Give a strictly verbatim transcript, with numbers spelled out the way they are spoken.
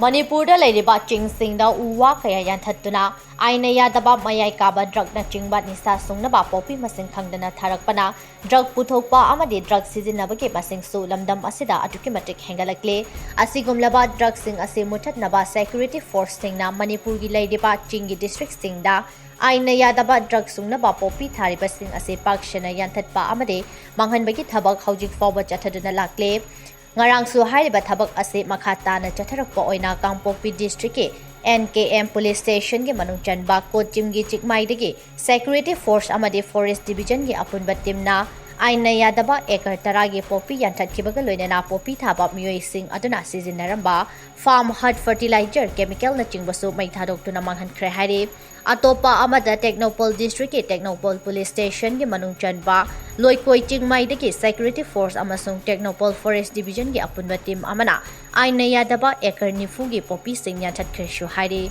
ꯃꯅꯤꯄꯨꯔꯗ ꯂꯩꯔꯤꯕ ꯆꯤꯡꯁꯤꯡꯗ ꯎ ꯋꯥ ꯀꯌꯥ ꯌꯥꯟꯊꯠꯇꯨꯅ ꯑꯥꯏꯟꯅ ꯌꯥꯗꯕ ꯃꯌꯥꯏ ꯀꯥꯕ ꯗ꯭ꯔꯒꯅꯆꯤꯡꯕ ꯅꯤꯁꯥ ꯁꯨꯡꯅꯕ ꯄꯣꯄꯤ ꯃꯁꯤꯡ ꯈꯪꯗꯅ ꯊꯥꯔꯛꯄꯅ ꯗ꯭ꯔꯒ ꯄꯨꯊꯣꯛꯄ ꯑꯃꯗꯤ ꯗ꯭ꯔꯒ ꯁꯤꯖꯤꯟꯅꯕꯒꯤ ꯃꯁꯤꯡꯁꯨ ꯂꯝꯗꯝ ꯑꯁꯤꯗ ꯑꯗꯨꯛꯀꯤ ꯃꯇꯤꯛ ꯍꯦꯟꯒꯠꯂꯛꯂꯤ꯫ ꯑꯁꯤꯒꯨꯝꯂꯕ ꯗ꯭ꯔꯒꯁꯤꯡ ꯑꯁꯤ ꯃꯨꯠꯊꯠꯅꯕ ꯁꯦꯀ꯭ꯌꯨꯔꯤꯇꯤ ꯐꯣꯔꯁꯁꯤꯡꯅ ꯃꯅꯤꯄꯨꯔꯒꯤ ꯂꯩꯔꯤꯕ ꯆꯤꯡꯒꯤ ꯗꯤꯁꯇ꯭ꯔꯤꯛꯁꯤꯡꯗ ꯑꯥꯏꯟꯅ ꯌꯥꯗꯕ ꯗ꯭ꯔꯒ ꯁꯨꯡꯅꯕ ꯄꯣꯄꯤ ꯊꯥꯔꯤꯕꯁꯤꯡ ꯑꯁꯤ ꯄꯥꯛ ꯁꯟꯅ ꯌꯥꯟꯊꯠꯄ ꯑꯃꯗꯤ ꯃꯥꯡꯍꯟꯕꯒꯤ ꯊꯕꯛ ꯍꯧꯖꯤꯛ ꯐꯥꯎꯕ ꯆꯠꯊꯗꯨꯅ ꯂꯥꯛꯂꯤ꯫ ꯉꯔꯥꯡꯁꯨ ꯍꯥꯏꯔꯤꯕ ꯊꯕꯛ ꯑꯁꯤ ꯃꯈꯥ ꯇꯥꯅ ꯆꯠꯊꯔꯛꯄ ꯑꯣꯏꯅ ꯀꯥꯡꯄꯣꯛꯄꯤ ꯗꯤꯁꯇ꯭ꯔꯤꯛꯀꯤ ꯑꯦꯟ ꯀꯦ ꯑꯦꯝ ꯄꯨꯂꯤꯁ ꯁ꯭ꯇꯦꯁꯟꯒꯤ ꯃꯅꯨꯡ ꯆꯟꯕ ꯀꯣꯆꯤꯝꯒꯤ ꯆꯤꯡꯃꯥꯏꯗꯒꯤ ꯁꯦꯀ꯭ꯌꯨꯔꯤꯇꯤ ꯐꯣꯔꯁ ꯑꯃꯗꯤ ꯐꯣꯔꯦꯁ ꯗꯤꯕꯤꯖꯟꯒꯤ ꯑꯄꯨꯟꯕ ꯇꯤꯝꯅ ꯑꯥꯏꯟꯅ ꯌꯥꯗꯕ ꯑꯦꯀꯔ ꯇꯔꯥꯒꯤ ꯄꯣꯄꯤ ꯌꯥꯟꯊꯠꯈꯤꯕꯒ ꯂꯣꯏꯅꯅ ꯄꯣꯄꯤ ꯊꯥꯕ ꯃꯤꯑꯣꯏꯁꯤꯡ ꯑꯗꯨꯅ ꯁꯤꯖꯤꯟꯅꯔꯝꯕ ꯐꯥꯔꯝ ꯍꯔꯠ ꯐꯔꯇꯤꯂꯥꯏꯖꯔ ꯀꯦꯃꯤꯀꯦꯜꯅꯆꯤꯡꯕꯁꯨ ꯃꯩ ꯊꯥꯗꯣꯛꯇꯨꯅ ꯃꯥꯡꯍꯟꯈ꯭ꯔꯦ ꯍꯥꯏꯔꯤ꯫ ꯑꯇꯣꯞꯄ ꯑꯃꯗ ꯇꯦꯡꯅꯧꯄꯜ ꯗꯤꯁꯇ꯭ꯔꯤꯛꯀꯤ ꯇꯦꯡꯅꯧꯄꯜ ꯄꯨꯂꯤꯁ ꯁ꯭ꯇꯦꯁꯟꯒꯤ ꯃꯅꯨꯡ ꯆꯟꯕ ꯂꯣꯏꯀꯣꯏ ꯆꯤꯡꯃꯥꯏꯗꯒꯤ ꯁꯦꯀ꯭ꯌꯨꯔꯤꯇꯤ ꯐꯣꯔꯁ ꯑꯃꯁꯨꯡ ꯇꯦꯡꯅꯧꯄꯜ ꯐꯣꯔꯦꯁ ꯗꯤꯕꯤꯖꯟꯒꯤ ꯑꯄꯨꯟꯕ ꯇꯤꯝ ꯑꯃꯅ ꯑꯥꯏꯟꯅ ꯌꯥꯗꯕ ꯑꯦꯀꯔ ꯅꯤꯐꯨꯒꯤ ꯄꯣꯄꯤꯁꯤꯡ ꯌꯥꯟꯊꯠꯈ꯭ꯔꯦꯁꯨ ꯍꯥꯏꯔꯤ꯫